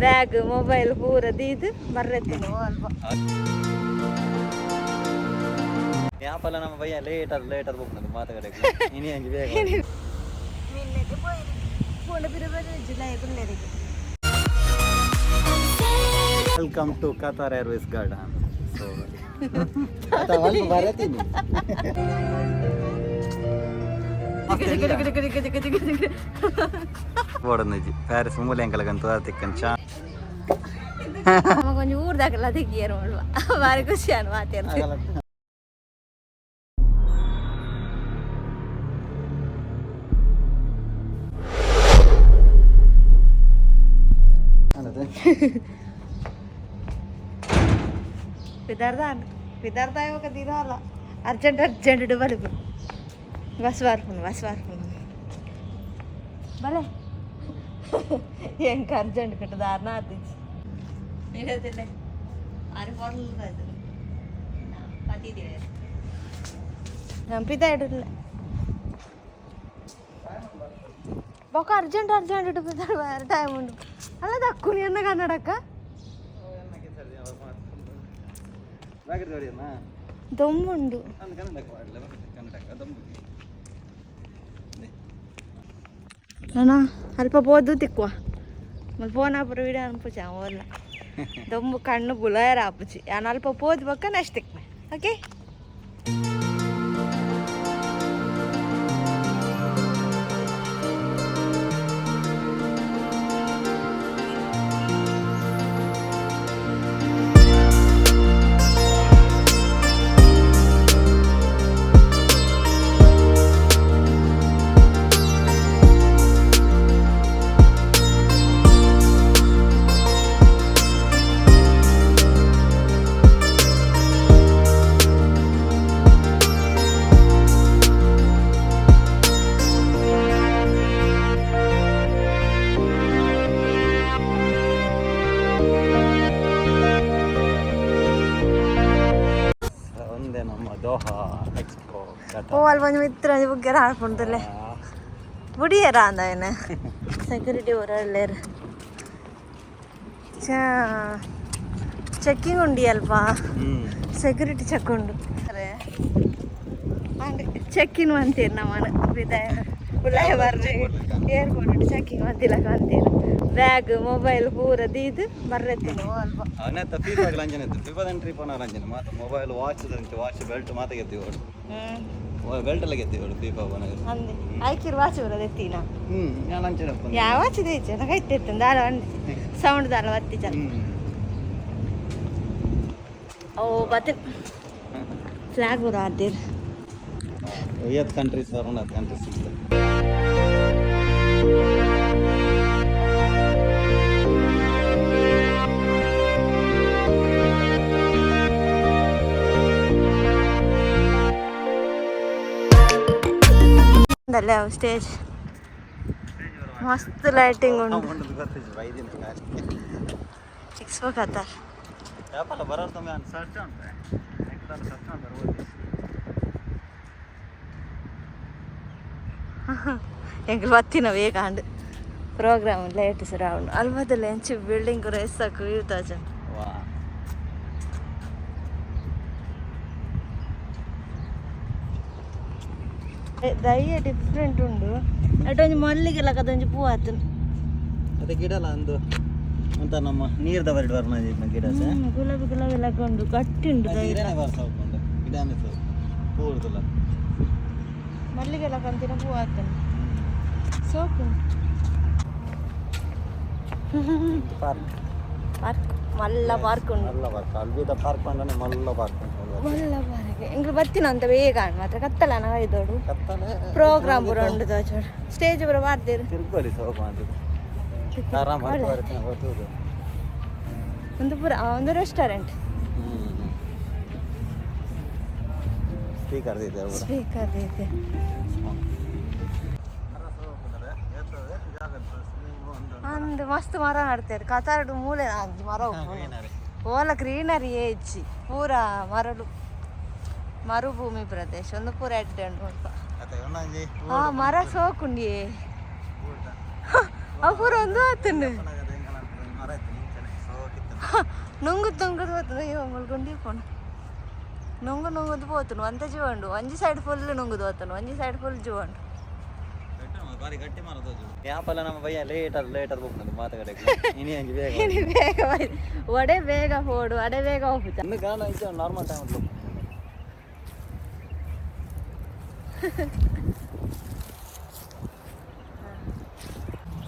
Bag mobile ಪೂರ ದೀದ್ ಬರ್ರೆತ್ತಿನ ಅಲ್ಪ. ಯಾಪಲ್ಲ ನಮ್ಮ ಬಯ್ಯ ಲೇಟ್ ಆದ್ ಲೇಟ್ ಆದ್ ಹೋಗ್ತದೆ ಮಾತುಕತೆ ಇನಿ ಅಂಜಿ ಬೇಗ. ಮಿನ್ನೆಗೆ ಪೋಯಿರಿ ಪೋಂಡ ಪಿರ ಜುಲೈ ಕುಲ್ಲೆರಿಗೆ. Welcome to Qatar Airways garden. So ಬರತೀನಿ. ಬೋಡೊಂದಿಜ್ಜಿ ಪ್ಯಾರಿಸ್ ಮೂಲೆ ಅಂಕಲಗಂತ ತಿಕ್ಕನ್ ಚಾ. కొంచెం ಊರು ದಾಕಲ್ಲ ತೆಗಿಯರು ಅಲ್ವಾ, ಭಾರಿ ಖುಷಿ ಅನ್ ಮಾತಾಡ್ತೀನಿ. ಪಿದಾರ್ದ ಪಿದಾರ್ದ ఒక ದಿನ ಅರ್ಜೆಂಟ್ ಅರ್ಜೆಂಟ್ ಬಲಿಪು ಬಸ್ ವಾರ್ಪುಂಡು, ಬಸ್ ವಾರ್ಪುಂಡು ಬಲೆ. ಎಂಕ ಅರ್ಜೆಂಟ್ ಕಟ್ಟು ದಾರನ ಆತಿಜಿ. ಆರು ಪಿದ ಇಡಲ್ಲ ಬೊಕ ಅರ್ಜೆಂಟ್ ಅರ್ಜೆಂಟ್ ಇಟ್ಟು ಟೈಮ್ ಉಂಟು ಅಲ್ಲ ದಕ್ಕುನಿ ಅನ್ನ ಕನ್ನಡಕ್ಕ. ದಮ್ಮುಂಡು. ಅಣ್ಣ ಅಲ್ಪ ಪೋದು ತಿಕ್ಕುವ ಮಲ್ಪ ಫೋನ್ ಆಪುರ ವಿಡಿಯೋ ಅನ್ಪುಚಿ ಓಲ್ಲ ದೊಂಬು ಕಣ್ಣು ಬುಲಾಯರ ಆಪುಚಿ. ನಾನು ಅಲ್ಪ ಪೋದು ಬೊಕ್ಕ ನೆಕ್ಸ್ಟ್ ತಿಕ್ಮೆ. ಓಕೆ. ಒಂದೇ ನಮ್ಮ ದೋಹಾ ಎಕ್ಸ್ಪೋ. ಓ ಅಲ್ಲಿ ಒಂಜಿ ಮಿತ್ರ ಒಂಜಿ ಬುಗ್ಗೆರ ಆಡ್ಪುಂಡುಲೆ ಬುಡಿಯರ ಅಂದ ಸೆಕ್ಯೂರಿಟಿ ಊರಲ್ಲೇರು ಚಾ ಚೆಕ್ಕಿಂಗ್ ಉಂಡಿ ಅಲ್ಪ. ಸೆಕ್ಯೂರಿಟಿ ಚೆಕ್ ಉಂಡು ಚೆಕ್ ಇನ್ ಅಂತೀರಿ ನಮ್ಮನ ಉಲಾಯ ಬರ್ರಿ. ಏರ್ಪೋರ್ಟ್ ಚೆಕ್ಕಿಂಗ್ ಅಂತಿಲ್ಲ ಅಂತೀರಿ. ಬ್ಯಾಗ್ ಮೊಬೈಲ್ ಪೂರ ದೀದ್ ಬರ್ರೆತ್ತಿನ ಅಲ್ಪ. ಅವನೆತ್ತ ಫೀಫಾ ಲಂಚನ ಇತ್ತು, ಫೀಫಾ ಎಂಟ್ರಿ ಪೋನ ಲಂಚನ ಮಾತ ಮೊಬೈಲ್ ವಾಚ್ ವಾಚ್ ಬೆಲ್ಟ್ ಮಾತ ಗೆತ್ತಿ ಓಡು. ಬೆಲ್ಟ್ ಎಲ್ಲ ಗೆತ್ತಿ ಓಡು ಫೀಫಾ ಪೋನ. ಅಂದೆ ಐಕಿರ್ ವಾಚ್ ಬರೋದು ಎತ್ತೀನ. ನಾನು ಲಂಚನ. ಯಾವ ವಾಚ್ ದೇಚ ನಂಗೆ ಐತೆ ದಾಲ ಸೌಂಡ್ ದಾಲ ಬತ್ತಿ ಚಲ. ಓ ಬತ್ತೆ ಫ್ಲಾಗ್ ಬರೋ ಆದ್ದೀರ್. ಏತ್ ಕಂಟ್ರೀಸ್ ಬರೋಣ ಕಂಟ್ರೀಸ್ ಸಿಗ್ತದೆ. ಅಲ್ಲೇ ಸ್ಟೇಜ್ ಮಸ್ತ್ ಲೈಟಿಂಗ್ ಉಂಟು. ಎಕ್ಸ್ಪೋ ಕತಾರ್. ಯಾಪಲ್ಲ ಬರೋರು ತಮ್ಮ ಸರ್ಚ್ ಉಂಟು ಸರ್ಚ್ ಉಂಟು. ಎಂಕುಲು ಬತ್ತಿನ ಬೇಗ and program late ಸುರ ಉಂಡು. ಅಲ್ಪದಲ್ಲ ಎಂಚಿ ಬಿಲ್ಡಿಂಗ್ ರೇಸಕ್ ವ್ಯೂ ತಾಜ. ವಾ. ದಯ್ಯ ಡಿಫ್ರೆಂಟ್ ಉಂಡು. ಅಟ್ ಒಂಜಿ ಮಲ್ಲಿಗೆ ಲಕ್ಕದೊಂಜಿ ಪೂ ಆತನ್. ಅದೇ ಗಿಡಲ ಅಂದು ಅಂತ ನಮ್ಮ ನೀರ್ದ ಬರಡ್ ಬರ್ನ ಗಿಡ ಸರ್. ಗುಲಾಬಿ ಗುಲಾಬಿ ಲಕ್ಕ ಉಂಡು, ಗಟ್ಟಿ ಉಂಡು ದಯ್ಯ. ಇರೇನೆ ಬರ್ಸ ಉಂಡು ಗಿಡನೇ ಸರ್ ಪೂ ಉರ್ದುಲ್ಲ. ಮಲ್ಲಿಗೆ ಲಕ್ಕಂತಿನ ಪೂ ಆತನ್ ಸೋಕು. ಪಾರ್ಕ್. ಪಾರ್ಕ್ ಮಲ್ಲ ಪಾರ್ಕ್ ಉಂಡು. ಮಲ್ಲ ಪಾರ್ಕ್ ಅಲ್ಬಿದ ಪಾರ್ಕ್ ಪಂಡನೆ ಮಲ್ಲ ಪಾರ್ಕ್ ಉಂಟು. ಮಲ್ಲ ಪಾರ್ಕ್ ಎಂಕ್ಲು ಬತ್ತಿನ ಅಂತ ಬೇಗ ಮಾತ್ರ ಕತ್ತಲ ಇದ್ದೋಡು. ಕತ್ತಲೆ. ಪ್ರೋಗ್ರಾಮ್ ಪೂರ ಉಂಡು ತೋಚೋಡು ಸ್ಟೇಜ್ ಪೂರ ಬಾರ್ದಿರು. ತಿರುಗೋಲಿ ಸೋಕು ಅಂತ ಆರಾಮ ಬರ್ತೀನಿ ಬರ್ತದೆ. ಒಂದು ಪೂರ ಒಂದು ರೆಸ್ಟೋರೆಂಟ್. ಸ್ಪೀಕರ್ ಇದೆ ಪೂರ. ಸ್ಪೀಕರ್ ಇದೆ. ಅಂದ್ ಮಸ್ತ್ ಮರ ನಡ್ತಾರೆ ಕತಾರ್ಡು ಮೂಲೆ ಅಂಜಿ ಮರ ಉಪ್ಪುಂಡು. ಓಲ ಗ್ರೀನರಿ ಏಜಿ ಪೂರ ಮರಳು ಮರುಭೂಮಿ ಪ್ರದೇಶ ಒಂದು ಪೂರ ಎಡ್ಡೆ ಉಂಟು ಮುಲ್ಪ. ಆ ಮರ ಸೋಕುಂಡಿಯೇ ಅವು ಪೂರ ಒಂದು ಆತುಂಡು. ನುಂಗುದು ನುಂಗುದು ಹೋತುನು. ಅಯ್ಯೋ, ಮುಳ್ಗುಂಡಿ ಪೋಣ ನುಂಗು ನುಂಗುದು ಪೋತುನು. ಒಂತೆ ಜೀವ ಉಂಡು. ಒಂಜಿ ಸೈಡ್ ಫುಲ್ ನುಂಗುದು ಹೋತುನು, ಒಂಜಿ ಸೈಡ್ ಫುಲ್ ಜೀವ ಉಂಡು. ಬಾರಿ ಗಟ್ಟಿ ಮಾರದು. ಯಾಪಲ್ಲ ನಮ್ಮ ಬಯ್ಯ ಲೇಟ್ ಅದು ಲೇಟ್ ಅದು ಹೋಗ್ತದೆ ಮಾತುಕತೆ. ಇನಿ ಅಂಜಿ ಬೇಗ. ಇನಿ ಬೇಗ ಬೈ- ಒಡೆ ಬೇಗ ಪೋಡು, ಅಡೆ ಬೇಗ ಹೋಗುತ್ತ. ಇನ್ನು ಗಾನ ಇಜ್ಜ, ನಾರ್ಮಲ್ ಟೈಮ್.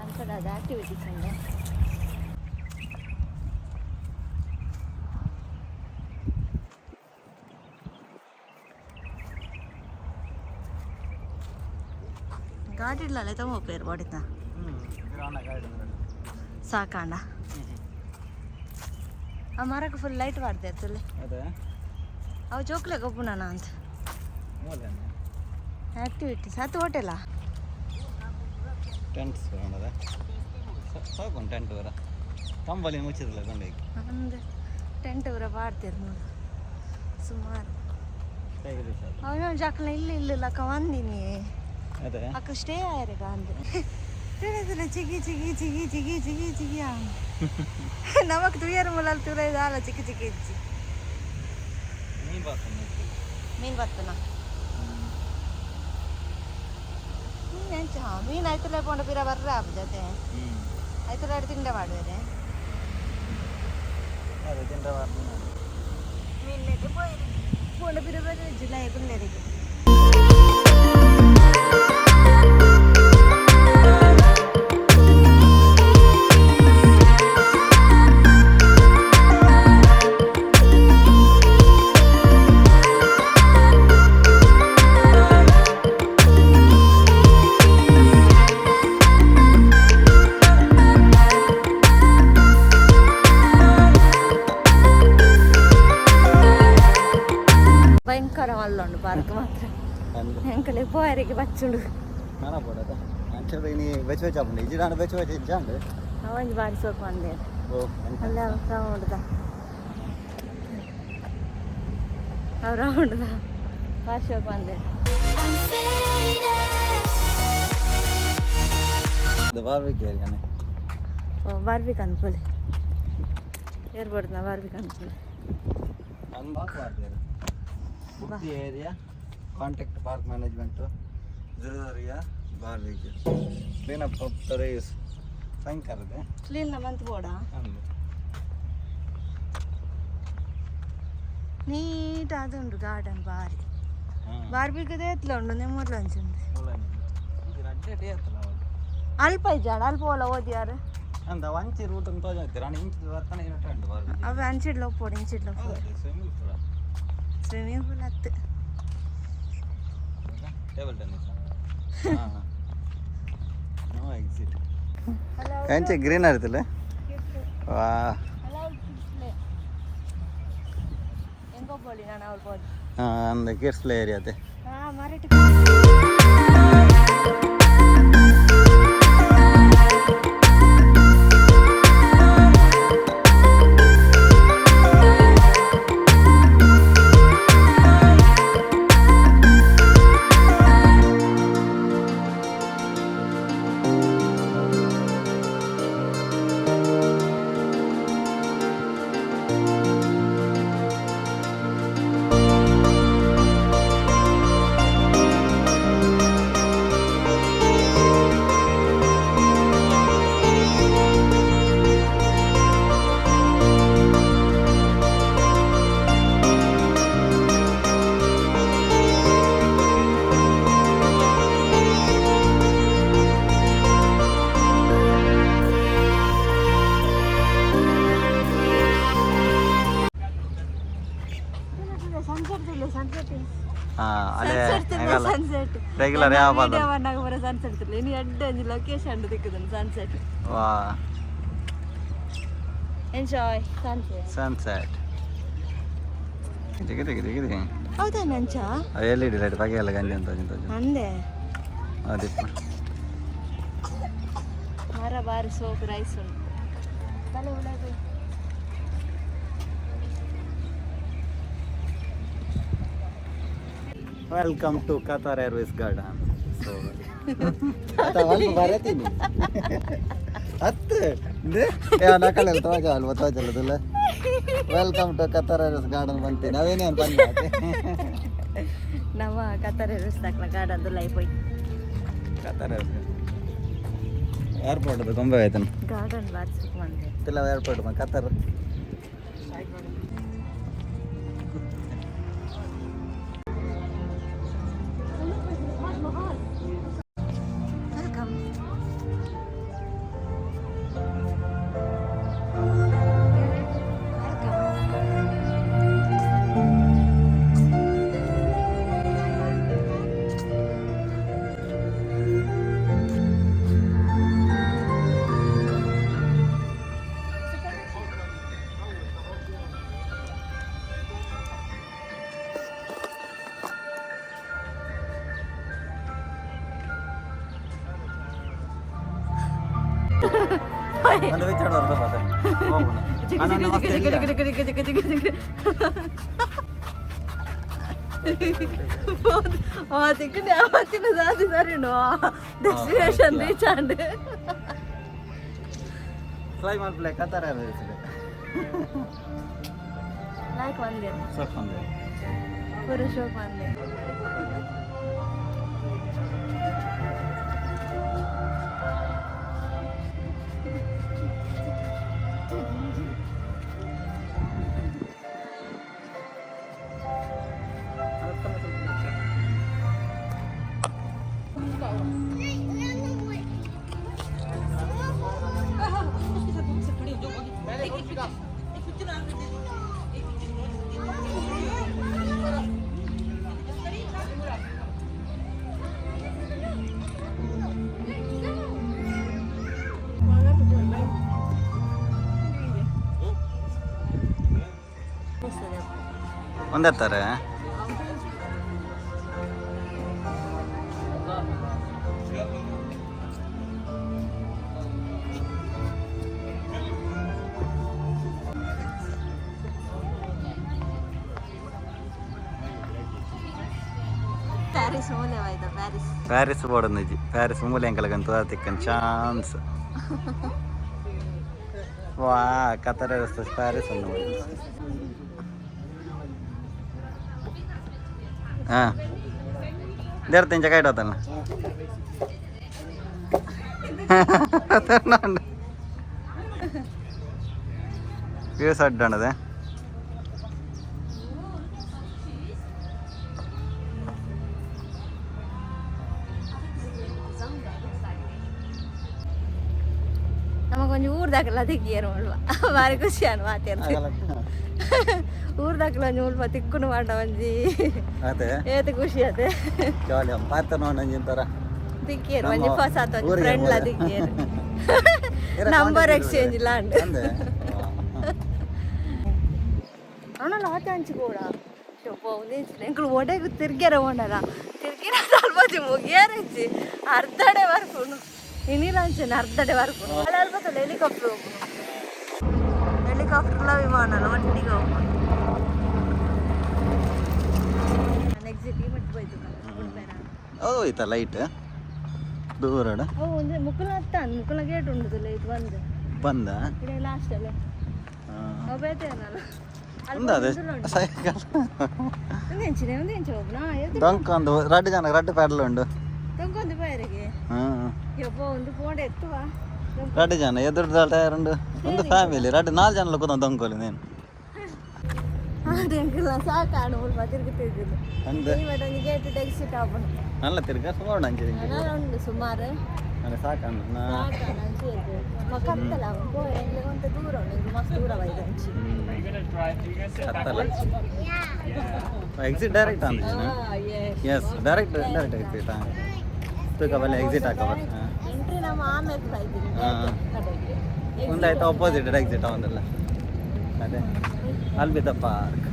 ಅನ್ಸದ ಅದು ಆಕ್ಟಿವಿಟೀಸ್ ಉಂಡು. ಗಾಡಿಡ್ಲಲ್ಲ ತಗೋಪೇರು ಹೊಡಿತ. ಸಾಕಾಂಡ ಆ ಮರಕ್ಕೆ ಫುಲ್ ಲೈಟ್ ಮಾಡ್ದೆ ಇರ್ತಲ್ಲ. ಅದೇ. ಅವು ಜೋಕ್ಲೆ ಗೊಬ್ಬುನ ಅಂತ. ಆಕ್ಟಿವಿಟೀಸ್ ಹತ್ತು ಹೋಟೆಲಾ? ಟೆಂಟ್ಸ್ ತಗೊಂಡದ. ಸಾಕು, ಟೆಂಟ್ ಬರ ಕಂಬಲಿ ಮುಚ್ಚಿದಿಲ್ಲ ಕೊಂಡೋಗಿ. ಅಂದೆ ಟೆಂಟ್ ಅವರ ಪಾಡ್ತೇರು ನೋಡು ಸುಮಾರು. ಅವನ ಜಾಕಲ ಇಲ್ಲ ಇಲ್ಲ ಲಕ್ಕ ಒಂದಿನಿ. ಅದೇ. ಅಕ್ಕ ಸ್ಟೇ ಆಯರೆಗ ಅಂದೆ ತಿಳಿದಿಲ್ಲ. ಚಿಗಿ ಚಿಗಿ ಚಿಗಿ ಚಿಗಿ ಚಿಗಿ ಚಿಗಿ. ನಮಕ್ ತುಯ್ಯರ ಮೂಲಲ್ಲಿ ತುರ ಇದಾಲ ಚಿಕ್ಕ ಚಿಕ್ಕ ಇಜ್ಜಿ. ಮೀನು ಬಾರ್ತಾನೆ. ಮೀನು ಬರ್ತನ. ಮೀನು ಎಂಚ? ಹಾಂ, ಮೀನು ಐತಲ್ಲ ಪೋಂಡ ಪಿರ ಬರ್ರ ಆಪು ಜೊತೆ. ಐತಲ ತಿಂಡ ಮಾಡುವೆರೆ. ಅದೇ ತಿಂಡ ಬಾರ್ತಾನೆ. ಮೀನು ಪೋಯಿ ಪೋಂಡ ಪಿರ ಬರ್ರ ಜುಲೈ ಕುಲ್ಲೆರಿಗೆ. ಭಯಂಕರ ಮಲ್ಲುಂಡು ಪಾರ್ಕ್ ಮಾತ್ರ. ಎಂಕಲೆ ಪೋಯರಿಗೆ ಬಚ್ಚುಂಡು. ನಾನ ಪೋಡದ ಅಂಚದ ಇನಿ ಬೆಚ್ಚ ಬೆಚ್ಚ ಆಪುಂಡು. ಇಜ್ಜಿಡಾಂಡ ಬೆಚ್ಚ ಬೆಚ್ಚ ಇಜ್ಜಾಂಡ್. ಅವಂಜಿ ಬಾರಿ ಸೋಕು ಬಂದೆ. ಓ. ಅಲ್ಲ, ರೌಂಡ್ದ ಅವು ರೌಂಡ್ದ ಬಾರಿ ಸೋಕು ಬಂದೆ. ಅದು ಬಾರ್ಬಿಕ್ ಏರಿಯಾನೆ. ಓ, ಬಾರ್ಬಿಕ್ ಅನ್ಪುಲೆ. ಏರ್ಪೋರ್ಟ್ನ ಬಾರ್ಬಿಕ್ ಅನ್ಪುಲೆ. ನಾನು ಪಾರ್ಕ್ ಮಾಡ್ತೇನೆ. ಬುಕ್ತಿ ಏರಿಯಾ ಕಾಂಟ್ಯಾಕ್ಟ್ ಪಾರ್ಕ್ ಮ್ಯಾನೇಜ್ಮೆಂಟು ಜುರುದರಿಯ ಬಾರ್ಬಿಕ್ ಕ್ಲೀನ್ ಅಪ್ ಹೋಗ್ತಾರೆ ಸಾಯಂಕಾಲದ. ಕ್ಲೀನ್ ಮಂತ್ ಬೋಡ. ಅಂದು. ನೀಟ್ ಆದುಂಡು ಗಾರ್ಡನ್ ಬಾರಿ. ಬಾರ್ಬಿಕದೇ ಎತ್ಲ ಉಂಡು ನೆಮ್ಮೂರ್ಲ ಅಂಚುಂಡು. ರಡ್ಡೆ ಡೇ ಆತಲ್ಲ ಅವಾಗ. ಅಲ್ಪ ಇಜ್ಜಾಡ ಅಲ್ಪ ಓಲ ಓದಿಯಾರು. ಅಂದ ಒಂಚಿ ರೂಟ್ ಅಂತ ತೋಜಾಗ್ತೀರ ಅಣ್ಣ. ಇಂಚ್ ಬರ್ತಾನೆ ಉಂಟು ಬಾರ್ಬಿಕ್. ಅವೆ ಅಂಚಿಡ್ಲ ಒಪ್ಪೋಡು, ಇಂಚಿಡ್ಲ ಒಪ್ಪೋಡು. Swimming pool. ಸ್ವಿಮ್ಮಿಂಗ್ ಪೂಲ್ ಹತ್ತು. Table tennis. No exit. ಎಂಚೆ ಗ್ರೀನ್ ಆರ್ತಲ್ಲ ವಾ. ಎಂಗೋ ಬೋಲಿ ನಾನು ಅವ್ಳು ಬೋಲಿ. ಹಾಂ, ಅಂದ ಕಿಡ್ಸ್ ಪ್ಲೇ ಏರಿಯಾ ಅದೇ. ಹಾಂ, ಮರಟಿ. ಸನ್ಸೆಟ್ ಇಲ್ಲ, ಸನ್ಸೆಟ್. ಹಾಂ, ಅದೇ. ಸನ್ಸೆಟ್. ಸನ್ಸೆಟ್. ರೆಗ್ಯುಲರ್ ಯಾವ ವಿಡಿಯೋ ಬಂದಾಗ ಬರೋ ಸನ್ಸೆಟ್ ಇಲ್ಲ. ಇನ್ನು ಎಡ್ಡೆ ಒಂಜಿ ಲೊಕೇಶನ್ ದಿಕ್ಕುದುಂಡು ಸನ್ಸೆಟ್. ವಾ. Enjoy sunset. Sunset ಜಿಗಿ ಜಿಗಿ ಜಿಗಿ ಜಿಗಿ. ಹೌದಾ ನಂಚ? ಎಲ್ ಇ ಡಿ ಲೈಟ್ ಬಗೆ ಎಲ್ಲ ಗಂಜಿ ಅಂತ ಅಂತ. ಅಂದೆ. ಅದೇ. ಮರ ಬಾರಿ ಸೋಕು ರೈಸ್ ಉಂಟು ತಲೆ ಉಳದು. Welcome to Qatar Airways garden. So ಬರತೀನಿ. ಅತ್ತೆ ನಕಲೆಲ್ಲ ತೋಜ ತೋಜಲ್ಲದಲ್ಲ. Welcome to Qatar Airways garden ಬಂತಿ ನಾವೇನೇ ಬಂದ. ನಮ್ಮ ಕತಾರ್ ಏರ್ವೇಸ್ ದಾಕ್ಲ ಗಾರ್ಡನ್ ಲೈಫ್ ಹೋಯ್. ಕತಾರ್ ಏರ್ಪೋರ್ಟ್ ಗೊಂಬೆ ಆಯ್ತಾನ. ಗಾರ್ಡನ್ ಬಾರಿ ಸುಖ ಮಂದೆ. ತಿಲ್ಲ ಏರ್ಪೋರ್ಟ್ ಕತಾರ್. Welcome. ಒಂದು ವಿಚಾರ ಬರ್ದ. ತಿಕ್ಕನೆ ದಾದಿ ಸರಿನು ಡೆಸ್ಟಿನೇಷನ್ ರೀಚ್ ಆಂಡ್. ಫ್ಲೈ ಮಾಡ್ಪ್ಲೆ ಕತಾರ್ ಏರ್ವೇಸ್. ಲಾಯ್ಕ್ ಒಂದೇ. ಸ್ವಲ್ಪ ಒಂದು. ಪೂರ ಶೋಕ್ ಬಂದೆ. ಒಂದತ್ತಾರೆ. ಪ್ಯಾರಿಸ್ ಮೂಲೆ ಆಯ್ತಾ ಪ್ಯಾರಿಸ್. ಪ್ಯಾರಿಸ್ ಬೋರ್ಡ್ ನಿಜಿ ಪ್ಯಾರಿಸ್ ಮೂಲೆ ಅಂಕಲ್ಗಂತ ತಿಕ್ಕನ್ ಚಾನ್ಸ್ ವಾ ಕತಾರ್ ಏರ್ವೇಸ್ ಪ್ಯಾರಿಸ್ ಒಂದು. ಹಾಂ, ದೇರ್ತ ಇಂಚ ಕೈಟ್ ಹೋತಲ್ಲ. ವ್ಯೂಸ್ ಅಡ್ಡಣದೆ. ನಮಗೊಂಜಿ ಊರ್ದಾಕಲ್ಲ ತಿಕ್ಕಿಯರು ಮುಳ್ವ ಬಾರಿ ಖುಷಿ ಅನ್ ಮಾತಾಡ್ತೀವಿ. ಊರ್ದಾಕಲ ಒಂಜಿ ಮುಲ್ಪ ತಿಕ್ಕುನು ಮಾಡ ಒಂಜಿ. ಅದೇ. ಏತ್ ಖುಷಿ ಅದೇ. ಜಾಲಿ ಪಾತ್ರ ನೋಡಂಜಿಂತರ. ತಿಕ್ಕಿಯರು ಒಂಜಿ ನಮ್ಮ ಹೊಸ ಒಂಜಿ ಊರಿಗೆ ಫ್ರೆಂಡ್ಲ ಹೋದ. ತಿಕ್ಕಿಯರು ನಂಬರ್ ಎಕ್ಸ್ಚೇಂಜ್ ಲಾಂಡ್. ಅಂದೆ. ಅಣ್ಣಲ ಆತ ಹಂಚಿಕೋಡ ಶೋಪ ಒಂದೇಂಚಿನ ಎಂಕುಲು ಒಡೆಗು ತಿರ್ಗ್ಯಾರ ಓಣಲ ತಿರ್ಗಿರ ಅಲ್ಪ ಮುಗಿಯಾರಂಚಿ ಅರ್ಧಡೆ ಬರ್ಪುನು ಇನಿಲ ಅಂಚನೆ ಅರ್ಧಡೆ ಬರ್ಪುನು ಅಲ್ಪ ಹೆಲಿಕಾಪ್ಟರ್ ಹೋಗ್ನು ಹೆಲಿಕಾಪ್ಟರ್ಲ ವಿಮಾನ ಒಟ್ಟಿಗೆ ಹೋಗ್ನು. ಎಕ್ಸಿಟ್ ಈ ಮಟ್ಟ ಹೋಯ್ತು. ಹೋಯ್ತಾ ಲೈಟ್ ದೂರ. ಅವು ಒಂದು ಮುಕ್ಕುಲ ಹತ್ತ ಮುಕ್ಕುಲ ಗೇಟ್ ಉಂಟು ಲೈಟ್ ಬಂದು. ಬಂದ. ಇದೇ ಲಾಸ್ಟ್ ಅಲ್ಲೇ ಅವು ಬೇತೇನಲ್ಲ. ಉಂದ ಅದೇ ಸೈಕಲ್. ಒಂದೆಂಚಿನ ಒಂದೆಂಚು ಹೋಗ್ನಾ. ಡೊಂಕ್ ಒಂದು ರಡ್ಡು ಜನ ರಡ್ಡು ಪ್ಯಾಡಲ್ ಉಂಡು. ತೊಂಕೊಂದು ಬೈರಿಗೆ. ಹ್ಮ್. ಯಬ್ಬ ಒಂದು ಫೋನ್ ಎತ್ತುವ. ರಡ್ಡು ಜನ ಎದುರು ಟೈರ್ ಉಂಡು ಒಂದು ಫ್ಯಾಮಿಲಿ ರಡ್ಡು ನಾಲ್ಕು ಜನ ಕೂತ ದೊಂಕೋಲಿ ನೀನು. ಅದೇ ಸಾಕಾಣು ಮುಲ್ಪ ತಿರುಗುತ್ತಿದ್ದು. ಅಂದೆ. ಈ ಮಟ್ಟ ಒಂದು ಗೇಟ್ ಎಕ್ಸಿಟ್ ಆಪುಂಡು. ಅಲ್ಲ ತಿರ್ಗ ಸುಮಾರು ಅಂಚೆ. ಉಂಡು ಸುಮಾರು. ಅಲ್ಲ ಸಾಕಣ್ಣ ನಾ. ಸಾಕಾಣ ಅಂಚೆ ಕತ್ತಲ ಪೋಯೆ ಒಂತ ದೂರ ಉಂಡು ಇಂದು ಮಸ್ತ್ ದೂರ ಬೈದು ಅಂಚೆ. ಕತ್ತಲ ಎಕ್ಸಿಟ್ ಡೈರೆಕ್ಟ್ ಅಂದ. Yes direct direct exit. ಹಾಂ ತೂಕ ಬಲ್ಲ ಎಕ್ಸಿಟ್ ಹಾಕವ. ಎಂಟ್ರಿ ನಮ್ಮ ಆಮೇಲೆ ಇದ್ದೀವಿ. ಹಾಂ. ಕಡೆಗೆ. ಒಂದಾಯ್ತು ಅಪೋಸಿಟ್ ಎಕ್ಸಿಟ್ ಒಂದಲ್ಲ ಅದೇ ಅಲ್ಲಿ ಬಿದ್ದ ಪಾರ್ಕ್.